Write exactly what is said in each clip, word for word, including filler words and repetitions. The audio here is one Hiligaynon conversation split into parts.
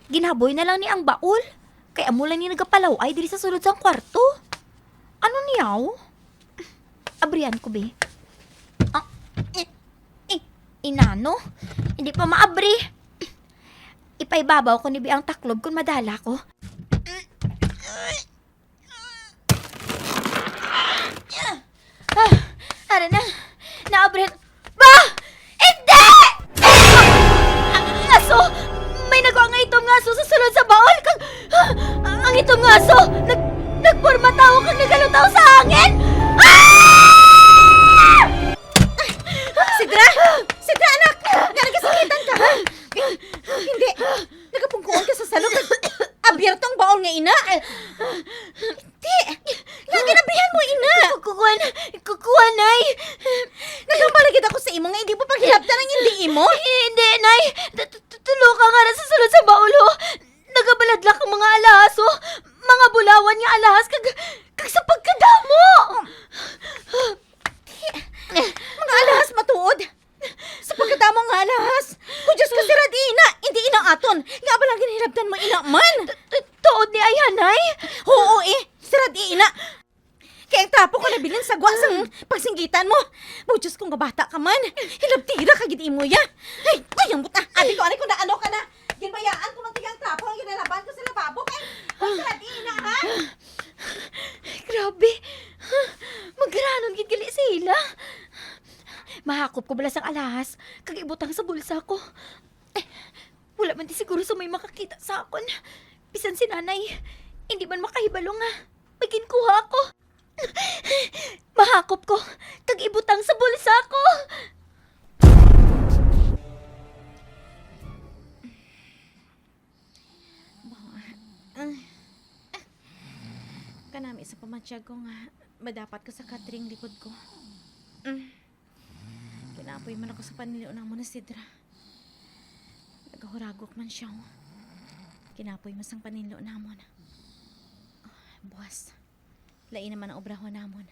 Ginhaboy na lang ni ang baol. Kay amo lang ni nagapalaw-ay diri sa sulod sang kwarto. Ano niyaw? Abrihan ko, be. Ah, eh, eh, inano? Hindi pa maabri. Ipaibabaw ko ni bi ang taklob kung madala ko. Ah, ara na. Naabri. Ba! Hindi! Ang aso! May nagwa nga itom nga aso sa sulod sa baol. Kag, ah, ang itom nga aso, nag-, nagporma tawo kag nagalutaw sa hangin! Ah! Sidra! Sidra, anak! Nga nagasakitan ka, ha? Hindi. Nagapungkuon ka sa salog. Nag-, abierto ang baol nga ina. Di. Nga ginabrihan mo, ina. Ku-, kukuha na. Kukuha, Nay. Nagambal gid ako sa imo nga hindi mo paghilabtan ang hindi imo. Hindi, Nay. Tu-, tu-, tu-, tulo ka nga na sa sulod sa baol, ho. Nagabaladlak ang mga alahas, ho. Mga bulawan nga alahas kag, kag sa pagkadamo. Mga alahas matuod. Sa pagkadamo nga alahas. Ko, Diyos ko, si Radina. Hindi ina aton. Nga ba lang ginhilabtan mo ina man? Tu-, tu-, tuod ni ay, Nay? Oo, eh. Si Radina. Kay ang trapo ko nabilin sa gwa sang pagsinggitan mo. Mo, Diyos ko, nga bata ka man. Hilabtira ka gid imo, ya. Ay, ay, ang buta. Abi ko, ari ko na ano ka na. Ginbayaan ko man tigang trapo ang ginalaban ko sa lababo. Kay, kung sa ina, ha? Grabe. Magharanon gid gali sila. Mahakop ko bala sang alahas, kag ibutang sa bulsa ko. Eh, wala man di siguro sa may makakita sa akon. Bisan si Nanay, hindi man makahibalo nga may ginkuha ako. Mahakop ko, kag ibutang sa bulsa ko. Bawa. Ah. Kanami sa pamatyag ko nga madapat ko sa katring likod ko. Mm. Kinapoy man ako sa paninlo namon ni Sidra. Nagahuragok man siya, oh. Kinapoy man sang paninlo namon. Ah, buwas. Lain naman ang obrahon namon.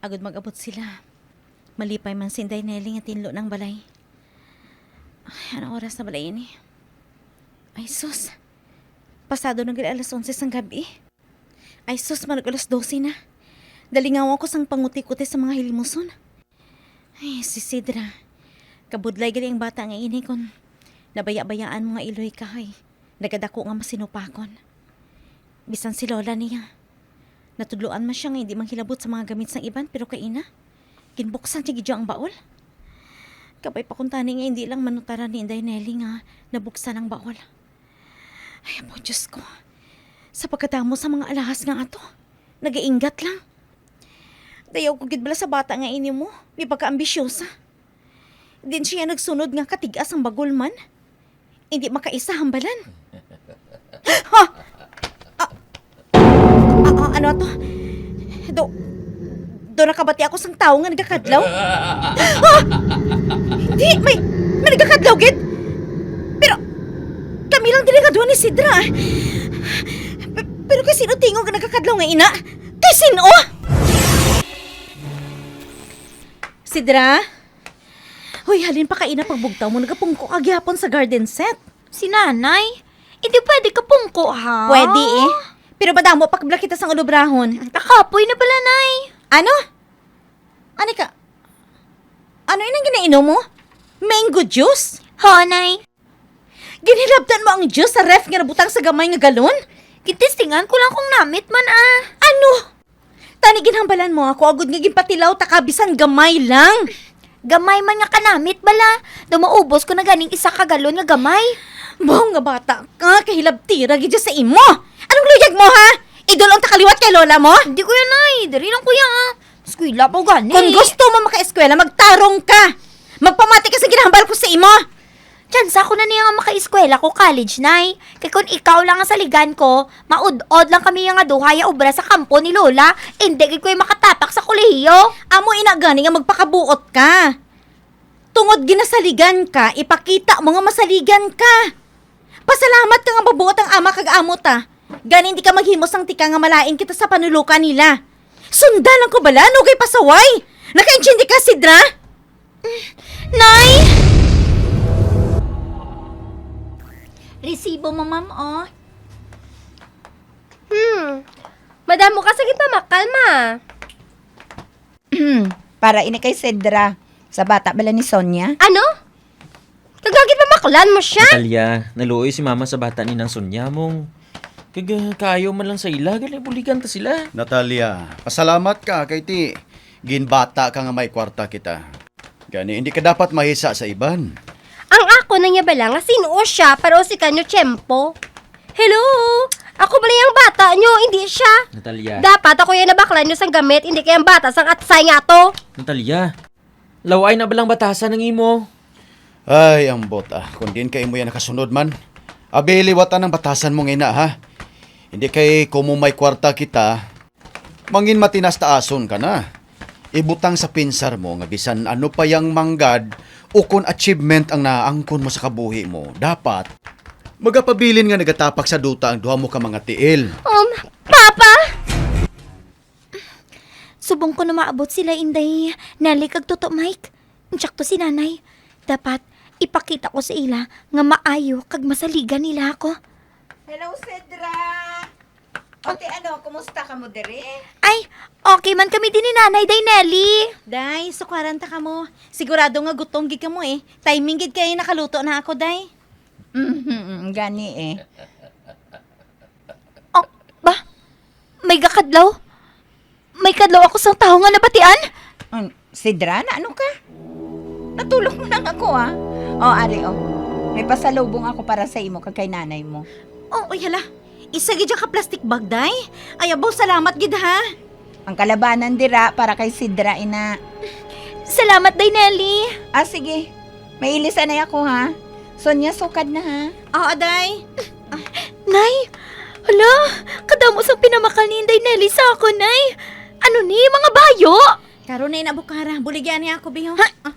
Agod mag-abot sila, malipay man si Inday Nelly nga tinlo ng balay. Ay, anong oras na balay ini? Ay, sus. Pasado na gali alas onse sang gabi. Ay, sus, manag alas dose na. Dalingaw ako sang panguti-kuti sa mga hilimuson. Ay, si Sidra. Kabudlay gali ang bata nga ini kon nabaya-bayaan mo nga iloy ka, hay. Nagadako nga masinupakon. Bisan si Lola niya. Natudloan man siya nga hindi manghilabot sa mga gamit sang iban, pero kay ina, ginbuksan niya gid ang baol. Kabay pa kuntani nga hindi lang manutaran ni Inday Nelly nga nabuksan ang baol. Ay, amo, Diyos ko. Sa pagkadamo sa mga alahas nga ato, nagainggat lang. Dayaw ko gid bala sa bata nga ini mo, may pagkaambisyosa. Din siya nagsunod nga katig-as ang bagol man. Hindi makaisa hambalan. Ha? Ah, ah, ah, ano to? Do, do nakabati ako sang tawo nga nagakadlaw? Ha? Hindi, may, may nagakadlaw gid. Pero, kami lang diri nga duha ni Sidra. Pe-, pero kay sino tingog nga nagakadlaw nga ina? Kay sino? Sidra? Hoy, halin pa kaina pagbugtaw mo, nagapungko ka gihapon sa garden set. Si Nanay? Hindi pwede ka pungko, ha? Pwede, eh. Pero madamo pa kabla kita sang ulubrahon. Kakapoy na pala, Nay. Ano? Ani ka? Ano inang ginainom mo? Mango juice? Ho, Nay. Ginhilabtan mo ang juice sa ref nga nabutang sa gamay nga galon? Gitistingan ko lang kung namit man, ah. Ano? Tani ginhambalan mo ako agod nga ginpatilaw ta ka bisan gamay lang. Gamay man nga kanamit bala. Daw maubos ko na ganing isa ka galon nga gamay. Baw nga bata ka, kahilabtira gid sa imo. Anong luyag mo, ha? Idol-on ta ka liwat kay lola mo? Hindi, kuya, Nay. Diri lang, kuya, ah. Eskwela pa gani. Kung gusto mo makaeskwela, magtarong ka. Magpamati ka sa ginahambal ko sa imo. Tsansa ko na niya nga makaeskwela ko college, Nay. Kay kung ikaw lang ang saligan ko, maud-od lang kami nga duha ya obra sa kampo ni Lola. Hindi gid ko ya makatapak sa kolehiyo. Amo ina gani nga magpakabuot ka. Tungod ginasaligan ka, ipakita mo nga masaligan ka. Pasalamat ka nga mabuot ang ama kag amo ta. Gani hindi ka maghimo sang tika nga malain kita sa panulukan nila. Sunda lang ko bala, nugay pasaway. Nakaintindi ka, Sidra? Nay! Resibo mo, ma'am, oh. Hmm. Madamo ka sa gid pamakal, ma. Para ini kay Cedra. Sa bata bala ni Sonia? Ano? Kagagid pamaklan mo siya? Natalia, naluoy si mama sa bata ni nang Sonia mong. Kag, ah, kaayo man lang sa ila, gali buligan ta sila. Natalia, pasalamat ka kay ti ginbata ka nga may kwarta kita. Gani, hindi ka dapat mahisa sa iban. Ang ako na niya bala nga sin-o siya para usikan niyo tiyempo. Hello? Ako bala yung bata niyo, hindi siya. Natalia. Dapat ako yung nabaklan niyo sang gamit, hindi kay ang bata sang atsay nga to. Natalia, laway na balang batasan ang imo. Ay, ambot, ah. Kung diin ka imo yan nakasunod man. Abi, liwatan ang batasan mo nga ina, ha? Hindi kay kumo may kwarta kita, mangin matinas-taason ka na. Ibutang sa pinsar mo nga bisan ano pa yang manggad ukon achievement ang naangkon mo sa kabuhi mo, dapat magapabilin nga nagatapak sa duta ang duha mo ka mga tiil. Um, Papa! Subong ko na maabot sila Inday Nelly kag Toto Mike. Insakto si Nanay. Dapat ipakita ko sa ila nga maayo kag masaligan nila ako. Hello, Cedra! O, ti ano, kumusta ka mo diri? Ay, okay man kami din ni Nanay, Day Nelly. Day, sukaran ta ka mo. Sigurado nga gutom gid ka mo eh. Timing gid kay nakaluto na ako, Day. Mhm, gani eh. Oh, ba? May gakadlaw? May kadlaw ako sang tawo nga nabatian? Um, Cedra, na ano ka? Natulog mo lang ako, ah. O, ari, o. May pasalubong ako para sa imo kag kay nanay mo. Oh, uy, hala. Isa gid ka plastic bag, Day. Ay, abaw, salamat gid, ha. Ang kalabanan dira para kay Cedra, ina. Salamat, Day Nelly. Ah, sige. May ilisan na ako, ha. Sonia, sukad na, ha. Oo, Day. Nay, hala, kadamo sang pinamakal ni Inday Nelly sa akon, Nay. Ano ni, mga bayo? Karon na inabukara, buligyan niya ako, Biyo. Ha? Ah.